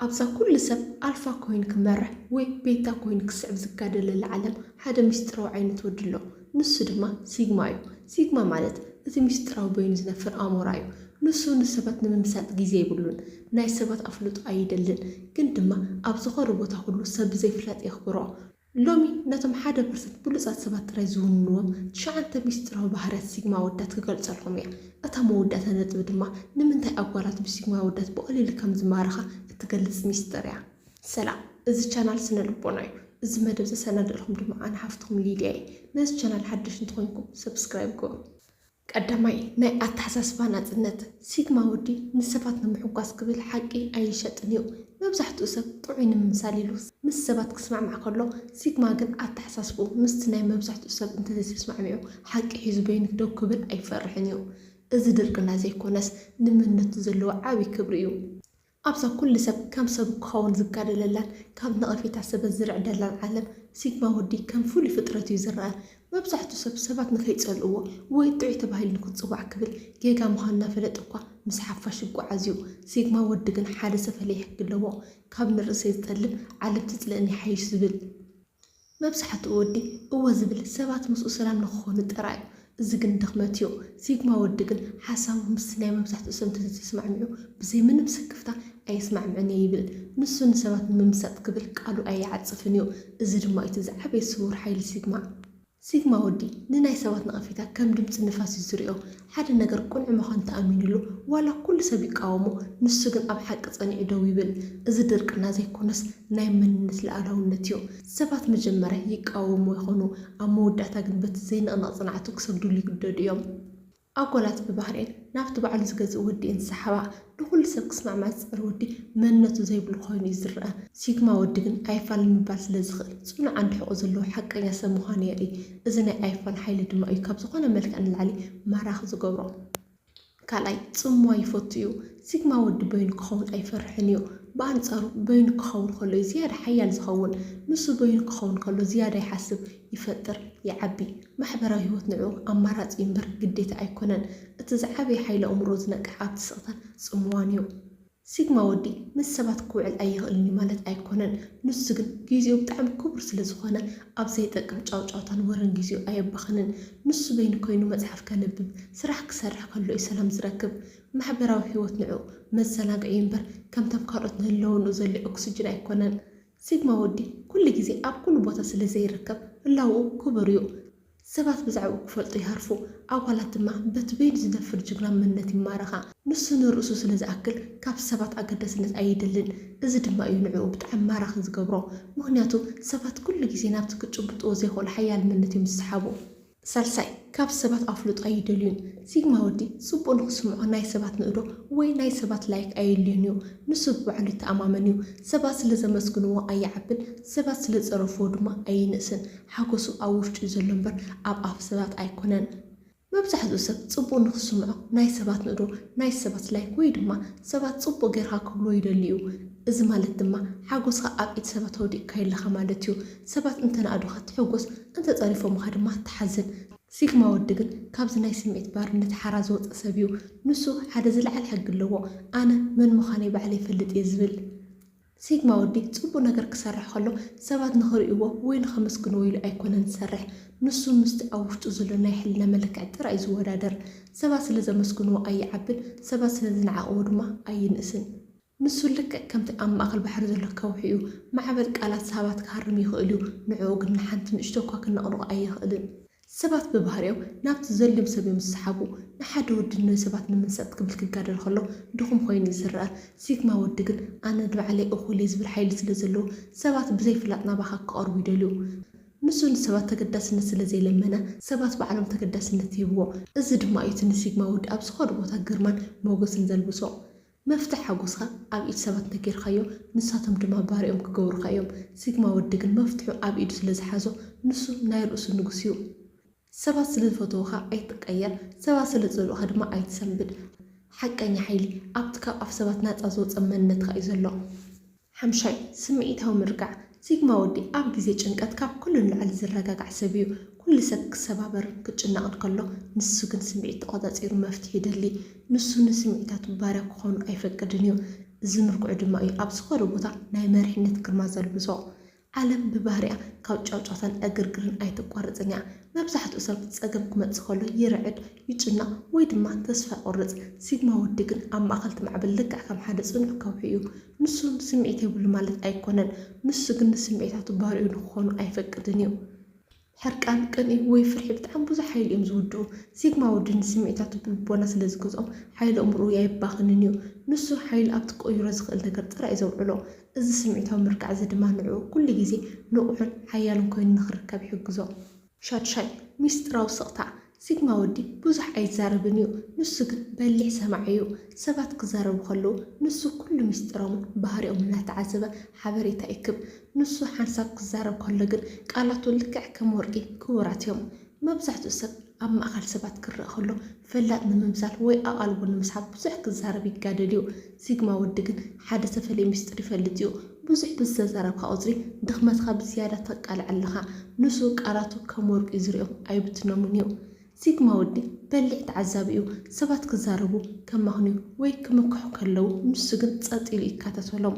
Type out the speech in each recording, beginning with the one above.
ኣብዛ ኩሉ ሰብ ኣልፋ ኮይኑ ክመርሕ ወይ ቤታ ኮይኑ ክስዕብ ዝጋደለላ ዓለም ሓደ ምስጢራዊ ዓይነት ወዲ ኣሎ። ንሱ ድማ ሲግማ እዩ። ሲግማ ማለት እቲ ምስጢራዊ በይኑ ዝነፍር ኣሞራ እዩ። ንሱ ንሰባት ንምምሳጥ ግዜ የብሉን። ናይ ሰባት ኣፍልጦ ኣይደልን፣ ግን ድማ ኣብ ዝኾነ ቦታ ኩሉ ሰብ ብዘይፍላጥ የኽብሮ። ሎሚ ነቶም ሓደ ፐርሰንት ብሉጻት ሰባት ጥራይ ዝውንንዎም ትሽዓተ ሚስጥራዊ ባህርያት ሲግማ ኣወዳት ክገልጸልኩም እየ። እታ መወዳእታ ነጥቢ ድማ ንምንታይ ኣጓላት ብሲግማ ኣወዳት ብቐሊሉ ከም ዝማረኻ እትገልጽ ሚስጥር እያ። ሰላም፣ እዚ ቻናል ስነ ልቦና እዩ። እዚ መደብ ዘሰናደልኩም ድማ ኣነ ሓፍትኹም ሊድያ እየ። ነዚ ቻናል ሓድሽ እንተኾይንኩም ሰብስክራይብ ግበሩ። ቀዳማይ፣ ናይ ኣተሓሳስባ ናጽነት። ሲግማ ወዲ ንሰባት ንምሕጓስ ክብል ሓቂ ኣይሸጥን እዩ። መብዛሕትኡ ሰብ ጥዑይ ንምምሳል ኢሉ ምስ ሰባት ክስማዕማዕ ከሎ፣ ሲግማ ግን ኣተሓሳስብኡ ምስቲ ናይ መብዛሕትኡ ሰብ እንተዘይተስማዕሚዑ፣ ሓቂ ሒዙ በይኑ ደው ክብል ኣይፈርሕን እዩ። እዚ ድርቅና ዘይኮነስ፣ ንመንነቱ ዘለዎ ዓቢ ክብሪ እዩ። ኣብዛ ኩሉ ሰብ ከም ሰብ ክኸውን ዝጋደለላን ካብ ነቐፌታ ሰበት ዝርዕደላን ዓለም፣ ሲግማ ወዲ ከም ፍሉይ ፍጥረት እዩ ዝረኣ። መብዛሕትኡ ሰብ ሰባት ንከይጸልእዎ ወይ ጥዑይ ተባሂሉ ንክጽዋዕ ክብል ጌጋ ምዃኑ እናፈለጠ እኳ ምስ ሓፋሽ ይጓዓዝ እዩ። ሲግማ ወዲ ግን ሓደ ዝተፈለየ ሕጊ ኣለዎ። ካብ ንርእሰይ ዝጠልብ ዓለም ትጽልእኒ ይሓይሽ ዝብል። መብዛሕትኡ ወዲ እወ ዝብል ሰባት ምስኡ ሰላም ንክኾኑ ጥራይ እዩ። እዚ ግን ድኽመት እዩ። ሲግማ ወዲ ግን ሓሳቡ ምስቲ ናይ መብዛሕትኡ ሰብ እንተዘይተስማዕሚዑ ብዘይ ምንም ስክፍታ ኣይስማዕምዕን እየ ይብል። ንሱ ንሰባት ንምምሳጥ ክብል ቃሉ ኣይዓጽፍን እዩ። እዚ ድማ እቲ ዝዓበየ ስውር ሓይሊ ሲግማ። ሲግማ ወዲ ንናይ ሰባት ነቐፌታ ከም ድምጺ ንፋስ እዩ ዝሪኦ። ሓደ ነገር ቅኑዕ ምዃኑ ተኣሚኑሉ ዋላ ኩሉ ሰብ ይቃወሞ፣ ንሱ ግን ኣብ ሓቂ ጸኒዑ ደው ይብል። እዚ ድርቅና ዘይኮነስ ናይ መንነት ልኣላውነት እዩ። ሰባት መጀመርያ ይቃወሞ ይኾኑ፣ ኣብ መወዳእታ ግን በቲ ዘይንቕነቕ ጽንዓቱ ክሰግድሉ ይግደዱ እዮም። ኣጓላት ብባህሪኤን ናብቲ ባዕሉ ዝገዝእ ወዲ እየን ዝሰሓባ። ንኹሉ ሰብ ክስማዕማዕ ዝጽዕር ወዲ መንነቱ ዘይብሉ ኮይኑ እዩ ዝረኣ። ሲግማ ወዲ ግን ኣይፋል ንምባል ስለ ዝኽእል ጽኑዕ ዓንዲ ሕቖ ዘለዎ ሓቀኛ ሰብ ምዃኑ የርኢ። እዚ ናይ ኣይፋል ሓይሊ ድማ እዩ ካብ ዝኾነ መልክዕ ንላዕሊ ማራኺ ዝገብሮ። ካልኣይ፣ ጽምዋ ይፈቱ እዩ። ሲግማ ወዲ በይኑ ክኸውን ኣይፈርሕን እዩ። ብኣንጻሩ በይኑ ክኸውን ከሎ እዩ ዝያዳ ሓያል ዝኸውን። ንሱ በይኑ ክኸውን ከሎ ዝያዳ ይሓስብ፣ ይፈጥር፣ ይዓቢ። ማሕበራዊ ህይወት ንዕኡ ኣማራጺ እዩ እምበር ግዴታ ኣይኮነን። እቲ ዝዓበየ ሓይሊ ኣእምሮ ዝነቅሕ ኣብቲ ስቕታን ጽምዋን እዩ። ሲግማ ወዲ ምስ ሰባት ክውዕል ኣይኽእልን እዩ ማለት ኣይኮነን። ንሱ ግን ግዜኡ ብጣዕሚ ክቡር ስለ ዝኾነ ኣብ ዘይጠቅም ጫውጫውታን ወረን ግዜኡ ኣየባኽንን። ንሱ በይኑ ኮይኑ መጽሓፍ ከንብብ፣ ስራሕ ክሰርሕ ከሎ እዩ ሰላም ዝረክብ። ማሕበራዊ ህይወት ንዕኡ መዘናግዒ እዩ እምበር ከምቶም ካልኦት ንህልውንኡ ዘድልዮ ኦክስጅን ኣይኮነን። ሲግማ ወዲ ኩሉ ግዜ ኣብ ኩሉ ቦታ ስለ ዘይርከብ ህላውኡ ክቡር እዩ። ሰባት ብዛዕባኡ ክፈልጡ ይሃርፉ። ኣጓላት ድማ በቲ በይኑ ዝነፍር ጅግና መንነት ይማረኻ። ንሱ ንርእሱ ስለ ዝኣክል ካብ ሰባት ኣገዳስነት ኣይደልን። እዚ ድማ እዩ ንዕኡ ብጣዕሚ ማራኺ ዝገብሮ። ምኽንያቱ ሰባት ኩሉ ግዜ ናብቲ ክጭብጥዎ ዘይኽእሉ ሓያል መንነት እዮም ዝሰሓቡ። ሳልሳይ፣ ካብ ሰባት ኣፍልጦ ኣይደልዩን። ሲግማ ወዲ ጽቡቕ ንኽስምዖ ናይ ሰባት ንእዶ ወይ ናይ ሰባት ላይክ ኣየድልዮን እዩ። ንሱ ብባዕሉ ይተኣማመን እዩ። ሰባት ስለ ዘመስግንዎ ኣይዓብን፣ ሰባት ስለ ዝጸረፍዎ ድማ ኣይንእስን። ሓጎሱ ኣብ ውሽጡ እዩ ዘሎ እምበር ኣብ ኣፍ ሰባት ኣይኮነን። መብዛሕትኡ ሰብ ጽቡቕ ንኽስምዖ ናይ ሰባት ንእዶ፣ ናይ ሰባት ላይክ ወይ ድማ ሰባት ጽቡቕ ጌርካ ክብልዎ ይደሊ እዩ። እዚ ማለት ድማ ሓጎስካ ኣብ ኢድ ሰባት ኣውዲቕካዮ ኣለኻ ማለት እዩ። ሰባት እንተናእዱኻ ትሕጎስ፣ እንተጸሪፎምኻ ድማ ትሓዝን። ሲግማ ወዲ ግን ካብዚ ናይ ስምዒት ባርነት ሓራ ዝወጸ ሰብ እዩ። ንሱ ሓደ ዝለዓለ ሕጊ ኣለዎ። ኣነ መን ምዃነይ ባዕለይ እፈልጥ እየ ዝብል። ሲግማ ወዲ ጽቡቕ ነገር ክሰርሕ ከሎ ሰባት ንኽርእይዎ ወይ ንኸመስግንዎ ኢሉ ኣይኮነን ዝሰርሕ። ንሱ ምስቲ ኣብ ውሽጡ ዘሎ ናይ ሕልና መለክዒ ጥራይ እዩ ዝወዳደር። ሰባት ስለ ዘመስግንዎ ኣይዓብን፣ ሰባት ስለ ዝነዓቕዎ ድማ ኣይንእስን። ንሱ ልክዕ ከምቲ ኣብ ማእከል ባሕሪ ዘሎ ከውሒ እዩ። ማዕበል ቃላት ሰባት ክሃርም ይኽእል እዩ፣ ንዕኡ ግን ንሓንቲ ንእሽቶ እኳ ክነቕንቖ ኣይኽእልን። ሰባት ብባህሪኦም ናብቲ ዘልዮም ሰብ እዮም ዝሰሓቡ። ንሓደ ወዲ ንሰባት ንምምሳጥ ክብል ክጋደል ከሎ ድኹም ኮይኑ እዩ ዝረኣ። ሲግማ ወዲ ግን ኣነ ንባዕለይ እኹል እየ ዝብል ሓይሊ ስለ ዘለዎ ሰባት ብዘይ ፍላጥ ናባኻ ክቐርቡ ይደልዩ። ንሱ ንሰባት ተገዳስነት ስለ ዘይለመነ ሰባት ባዕሎም ተገዳስነት ይህብዎ። እዚ ድማ እዩ እቲ ንሲግማ ወዲ ኣብ ዝኾነ ቦታ ግርማን ሞገስን ዘልብሶ። መፍትሕ ሓጎስካ ኣብ ኢድ ሰባት እንተጌርካዮ ንሳቶም ድማ ባርኦም ክገብሩኻ እዮም። ሲግማ ወዲ ግን መፍትሑ ኣብ ኢዱ ስለ ዝሓዞ ንሱ ናይ ርእሱ ንጉስ እዩ። ሰባት ስለ ዝፈተዉኻ ኣይትቀየር፣ ሰባት ስለ ዝጸልኡኻ ድማ ኣይትሰንብድ። ሓቀኛ ሓይሊ ኣብቲ ካብ ኣፍ ሰባት ናጻ ዝወጸ መንነትካ እዩ ዘሎ። ሓምሻይ፣ ስምዒታዊ ምርጋዕ። ሲግማ ወዲ ኣብ ግዜ ጭንቀት ካብ ኩሉ ንላዕሊ ዝረጋጋዕ ሰብ እዩ። ኩሉ ሰብ ክሰባበርን ክጭነቕን ከሎ ንሱ ግን ስምዒት ተቖጻጺሩ መፍትሒ ይደሊ። ንሱ ንስምዒታቱ ባርያ ክኾኑ ኣይፈቅድን እዩ። እዚ ምርኩዕ ድማ እዩ ኣብ ዝኾነ ቦታ ናይ መሪሕነት ግርማ ዘልብሶ። ዓለም ብባህሪኣ ካብ ጫውጫውታን ዕግርግርን ኣይትቋረጽን እያ። መብዛሕትኡ ሰብ ጸገም ክመጽእ ከሎ ይርዕድ፣ ይጭነቕ ወይ ድማ ተስፋ ይቖርጽ። ሲግማ ወዲ ግን ኣብ ማእከል እቲ ማዕበል ልክዕ ከም ሓደ ጽኑዕ ከውሒ እዩ። ንሱ ስምዒት የብሉ ማለት ኣይኮነን፣ ንሱ ግን ንስምዒታቱ ባህሪኡ ንክኾኑ ኣይፈቅድን እዩ። ሕርቃን፣ ቅንኢ ወይ ፍርሒ ብጣዕሚ ብዙሕ ሓይሊ እዮም ዝውድኡ። ሲግማ ወዲ ንስምዒታቱ ብልቦና ስለ ዝገዝኦም ሓይሊ ኣእምሮኡ ኣየባኽንን እዩ። ንሱ ሓይሊ ኣብቲ ክቕይሮ ዝኽእል ነገር ጥራይ እዩ ዘውዕሎ። እዚ ስምዒታዊ ምርካዕ እዚ ድማ ንዕኡ ኩሉ ግዜ ንቑሕን ሓያልን ኮይኑ ንኽርከብ ይሕግዞ። ሻድሻይ፣ ሚስጥራዊ ስቕታ። ሲግማ ወዲ ብዙሕ ኣይዛረብን እዩ፣ ንሱ ግን በሊሕ ሰማዒ እዩ። ሰባት ክዛረቡ ከለዉ ንሱ ኩሉ ሚስጥሮምን ባህሪኦምን እናተዓዘበ ሓበሬታ ይክብ። ንሱ ሓንሳብ ክዛረብ ከሎ ግን ቃላቱ ልክዕ ከም ወርቂ ክቡራት እዮም። መብዛሕትኡ ሰብ ኣብ ማእከል ሰባት ክረኣ ከሎ ፈላጥ ንምምሳል ወይ ኣቓልቦ ንምስሓብ ብዙሕ ክዛረብ ይጋደል እዩ። ሲግማ ወዲ ግን ሓደ ዝተፈለየ ሚስጥር ይፈልጥ እዩ። ብዙሕ ብዝተዛረብካ ቁጽሪ ድኽመትኻ ብዝያዳ ተቃልዕ ኣለኻ። ንሱ ቃላቱ ከም ወርቂ እዩ ዝርእዮም፣ ኣይብትኖምን እዩ። ሲግማ ወዲ በሊሕ ተዓዛቢ እዩ። ሰባት ክዛረቡ፣ ከማኽንዩ ወይ ክምክሑ ከለዉ ንሱ ግን ጸጥ ኢሉ ይከታተሎም።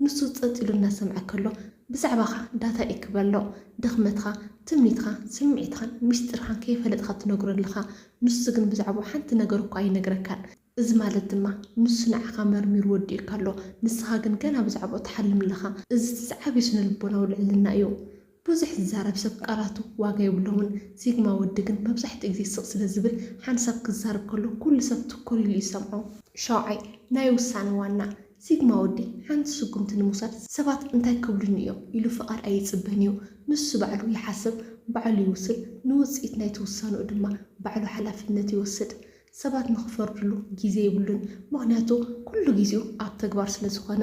ንሱ ጸጥ ኢሉ እናሰምዐ ከሎ ብዛዕባኻ ዳታ ይክበሎ። ድኽመትኻ፣ ትምኒትኻ፣ ስምዒትኻን ሚስጥርኻን ከይፈለጥካ ትነግሮ ኣለኻ። ንሱ ግን ብዛዕባ ሓንቲ ነገር እኳ ኣይነግረካን። እዚ ማለት ድማ ንሱ ንዓኻ መርሚሩ ወዲኡካ ኣሎ፣ ንስኻ ግን ገና ብዛዕባኡ ትሓልም ኣለኻ። እዚ እቲ ዝዓበየ ስነ ልቦናዊ ልዕልና እዩ። ብዙሕ ዝዛረብ ሰብ ቃላቱ ዋጋ የብሎምን። ሲግማ ወዲ ግን መብዛሕትኡ ግዜ ስቕ ስለ ዝብል ሓንሳብ ክዛረብ ከሎ ኩሉ ሰብ ትኩር ኢሉ ይሰምዖ። ሻውዓይ፣ ናይ ውሳነ ዋና። ሲግማ ወዲ ሓንቲ ስጉምቲ ንምውሳድ ሰባት እንታይ ክብሉኒ እዮም ኢሉ ፍቓድ ኣይጽበን እዩ። ንሱ ባዕሉ ይሓስብ፣ ባዕሉ ይውስን፣ ንውጽኢት ናይቲ ውሳንኡ ድማ ባዕሉ ሓላፍነት ይወስድ። ሰባት ንኽፈርድሉ ግዜ የብሉን፣ ምኽንያቱ ኩሉ ግዜኡ ኣብ ተግባር ስለ ዝኾነ።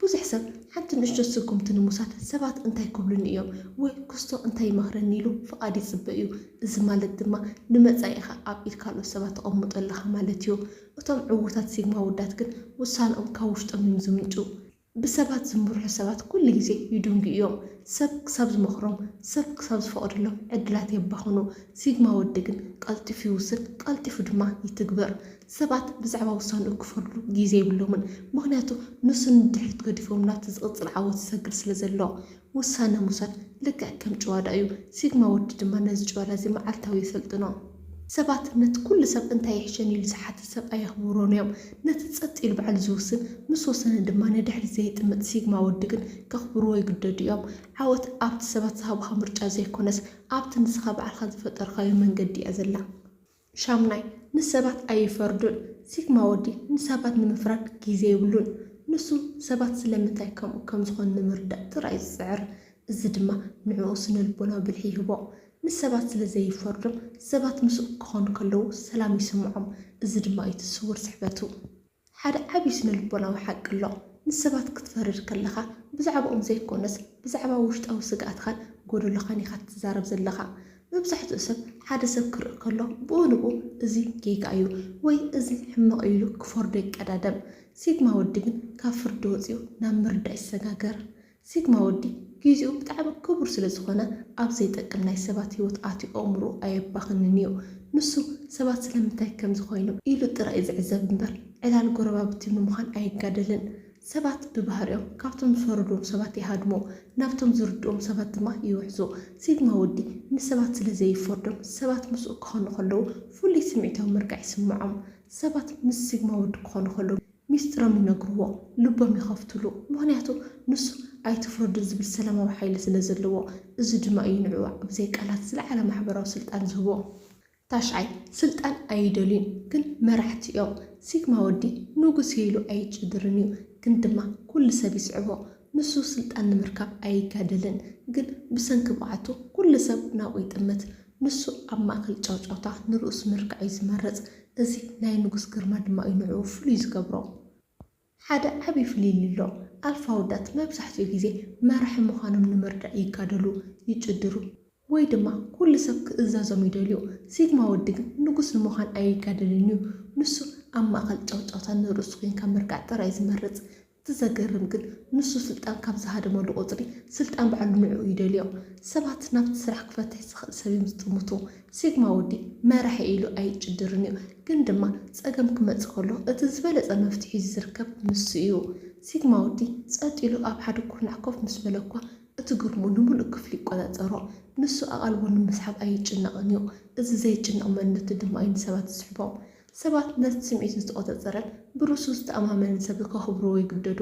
ብዙሕ ሰብ ሓንቲ ንእሽቶ ስጉምቲ ንምውሳድ ሰባት እንታይ ክብሉኒ እዮም ወይ ክስቶ እንታይ ይመኽረኒ ኢሉ ፍቓድ ይጽበ እዩ። እዚ ማለት ድማ ንመጻኢኻ ኣብ ኢድ ካልኦት ሰባት ተቐምጦ ኣለኻ ማለት እዩ። እቶም ዕዉታት ሲግማ ውዳት ግን ውሳነኦም ካብ ውሽጦም እዮም ዝምንጩ። ብሰባት ዝምርሑ ሰባት ኩሉ ግዜ ይድንጉ እዮም። ሰብ ክሳብ ዝመኽሮም፣ ሰብ ክሳብ ዝፈቕደሎም ዕድላት የባኽኑ። ሲግማ ወዲ ግን ቀልጢፉ ይውስን፣ ቀልጢፉ ድማ ይትግብር። ሰባት ብዛዕባ ውሳንኡ ክፈርድሉ ግዜ የብሎምን፣ ምኽንያቱ ንሱ ንድሕሪት ገዲፎም ናብቲ ዝቕጽል ዓወት ይሰግር ስለ ዘሎ። ውሳነ ምውሳድ ልክዕ ከም ጭዋዳ እዩ። ሲግማ ወዲ ድማ ነዚ ጭዋዳ እዚ መዓልታዊ የሰልጥኖ። ሰባት ነቲ ኩሉ ሰብ እንታይ ይሕሸኒ ኢሉ ዝሓትት ሰብ ኣየኽብሮን እዮም። ነቲ ጸጥ ኢሉ ባዕሉ ዝውስን፣ ምስ ወሰነ ድማ ንድሕሪት ዘይጥምት ሲግማ ወዲ ግን ከኽብርዎ ይግደዱ እዮም። ዓወት ኣብቲ ሰባት ዝሃቡኻ ምርጫ ዘይኮነስ ኣብቲ ንስኻ ባዕልኻ ዝፈጠርካዮ መንገዲ እያ ዘላ። ሻምናይ፣ ንሰባት ኣይፈርዱን። ሲግማ ወዲ ንሰባት ንምፍራድ ግዜ የብሉን። ንሱ ሰባት ስለምንታይ ከምኡ ከም ዝኾኑ ንምርዳእ ጥራይ እዩ ዝጽዕር። እዚ ድማ ንዕኡ ስነ ልቦናዊ ብልሒ ይህቦ። ንሰባት ስለ ዘይፈርዶም ሰባት ምስኡ ክኾኑ ከለዉ ሰላም ይስምዖም። እዚ ድማ እዩ እቲ ስውር ስሕበቱ። ሓደ ዓቢ ስነ ልቦናዊ ሓቂ ኣሎ። ንሰባት ክትፈርድ ከለኻ ብዛዕባኦም ዘይኮነስ ብዛዕባ ውሽጣዊ ስግኣትካን ጎደሎኻን ኢኻ ትዛረብ ዘለኻ። መብዛሕትኡ ሰብ ሓደ ሰብ ክርኢ ከሎ ብኡ ንብኡ እዚ ጌጋ እዩ ወይ እዚ ሕማቕ እዩ ኢሉ ክፈርዶ ይቀዳደም። ሲግማ ወዲ ግን ካብ ፍርዲ ወጺኡ ናብ ምርዳእ ይሰጋገር። ሲግማ ወዲ ግዜኡ ብጣዕሚ ክቡር ስለ ዝኾነ ኣብ ዘይጠቅም ናይ ሰባት ህይወት ኣትዩ ኣእምሮኡ ኣየባኽንን እዩ። ንሱ ሰባት ስለምንታይ ከምዚ ኮይኖም ኢሉ ጥራይ እዩ ዝዕዘብ እምበር ዕላል ጎረባብቲ ንምዃን ኣይጋደልን። ሰባት ብባህሪኦም ካብቶም ዝፈረድዎም ሰባት ይሃድሙ፣ ናብቶም ዝርድኦም ሰባት ድማ ይውሕዙ። ሲግማ ወዲ ንሰባት ስለ ዘይፈርዶም ሰባት ምስኡ ክኾኑ ከለዉ ፍሉይ ስምዒታዊ ምርጋዕ ይስምዖም። ሰባት ምስ ሲግማ ወዲ ክኾኑ ከለዉ ሚስጥሮም ይነግርዎ፣ ልቦም ይኸፍትሉ። ምኽንያቱ ንሱ ኣይትፍረዱ ዝብል ሰላማዊ ሓይሊ ስለ ዘለዎ። እዚ ድማ እዩ ንዕኡ ብዘይ ቃላት ዝለዓለ ማሕበራዊ ስልጣን ዝህቦ። ታሽዓይ፣ ስልጣን ኣይደልዩን ግን መራሕቲ እዮም። ሲግማ ወዲ ንጉስ እየ ኢሉ ኣይጭድርን እዩ ግን ድማ ኩሉ ሰብ ይስዕቦ። ንሱ ስልጣን ንምርካብ ኣይጋደልን ግን ብሰንኪ ብቕዓቱ ኩሉ ሰብ ናብኡ ይጥምት። ንሱ ኣብ ማእከል ጫውጫውታ ንርእሱ ምርካዕ እዩ ዝመርጽ። እዚ ናይ ንጉስ ግርማ ድማ እዩ ንዕኡ ፍሉይ ዝገብሮ። ሓደ ዓቢ ፍልልይ ኣሎ። ኣልፋ ኣወዳት መብዛሕትኡ ግዜ መራሒ ምዃኖም ንምርዳእ ይጋደሉ፣ ይጭድሩ፣ ወይ ድማ ኩሉ ሰብ ክእዘዞም ይደልዩ። ሲግማ ወዲ ግን ንጉስ ንምዃን ኣይጋደልን እዩ። ንሱ ኣብ ማእከል ጫውጫውታ ንርእሱ ኮንካ ምርጋእ ጥራይ እዩ ዝመርጽ። እቲ ዘገርም ግን ንሱ ስልጣን ካብ ዝሃደመሉ ቁጽሪ ስልጣን ባዕሉ ንዕኡ ይደልዮ። ሰባት ናብቲ ስራሕ ክፈትሕ ዝኽእል ሰብ እዮም ዝጥምቱ። ሲግማ ወዲ መራሒ ኢሉ ኣይጭድርን እዩ፣ ግን ድማ ጸገም ክመጽእ ከሎ እቲ ዝበለጸ መፍትሒ ዝርከብ ንሱ እዩ። ሲግማ ወዲ ጸጥ ኢሉ ኣብ ሓደ ኩርናዕ ኮፍ ምስ በለ እኳ፣ እቲ ግርሙ ንምሉእ ክፍሊ ይቆጻጸሮ። ንሱ ኣቓልቦ ንምስሓብ ኣይጭነቕን እዩ። እዚ ዘይጭነቕ መንነቱ ድማ እዩ ንሰባት ዝስሕቦም። ሰባት ነቲ ስምዒቱ ዝተቖጻጸረን ብርእሱ ዝተኣማመንን ሰብ ከኽብርዎ ይግደዱ።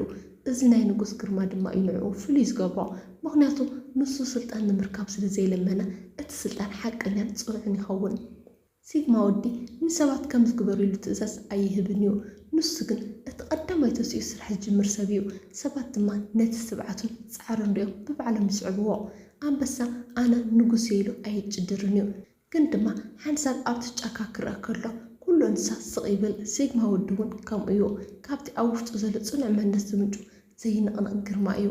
እዚ ናይ ንጉስ ግርማ ድማ እዩ ንዕኡ ፍሉይ ዝገብሮ። ምኽንያቱ ንሱ ስልጣን ንምርካብ ስለ ዘይለመነ፣ እቲ ስልጣን ሓቀኛን ጽኑዕን ይኸውን። ሲግማ ወዲ ንሰባት ከም ዝግበርሉ ትእዛዝ ኣይህብን እዩ። ንሱ ግን እቲ ቀዳማይ ተሲኡ ስራሕ ዝጅምር ሰብ እዩ። ሰባት ድማ ነቲ ትብዓቱን ጻዕሩን ሪኦም ብባዕሎም ይስዕብዎ። ኣንበሳ ኣነ ንጉስ እየ ኢሉ ኣይጭድርን እዩ። ግን ድማ ሓንሳብ ኣብቲ ጫካ ክረአ ከሎ ኩሉ እንስሳ ስቕ ይብል። ሲግማ ወዲ እውን ከምኡ እዩ። ካብቲ ኣብ ውሽጡ ዘሎ ጽኑዕ መንነት ዝምንጩ ዘይንቕነቕ ግርማ እዩ።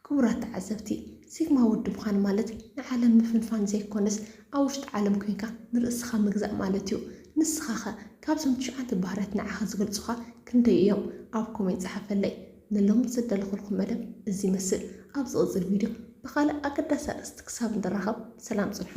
ክቡራት ተዓዘብቲ፣ ሲግማ ወዲ ምዃን ማለት ንዓለም ምፍንፋን ዘይኮነስ፣ ኣብ ውሽጢ ዓለም ኮይንካ ንርእስኻ ምግዛእ ማለት እዩ። ንስኻኸ ካብዞም ትሽዓተ ባህርያት ንዓኻ ዝገልጹኻ ክንደይ እዮም? ኣብ ኮሜንት ጸሓፈለይ። ንሎሚ ዘዳለኹልኩም መደብ እዚ ይመስል። ኣብ ዝቕጽል ቪድዮ ብኻልእ ኣገዳሲ ኣርእስቲ ክሳብ ንራኸብ ሰላም ጽንሑ።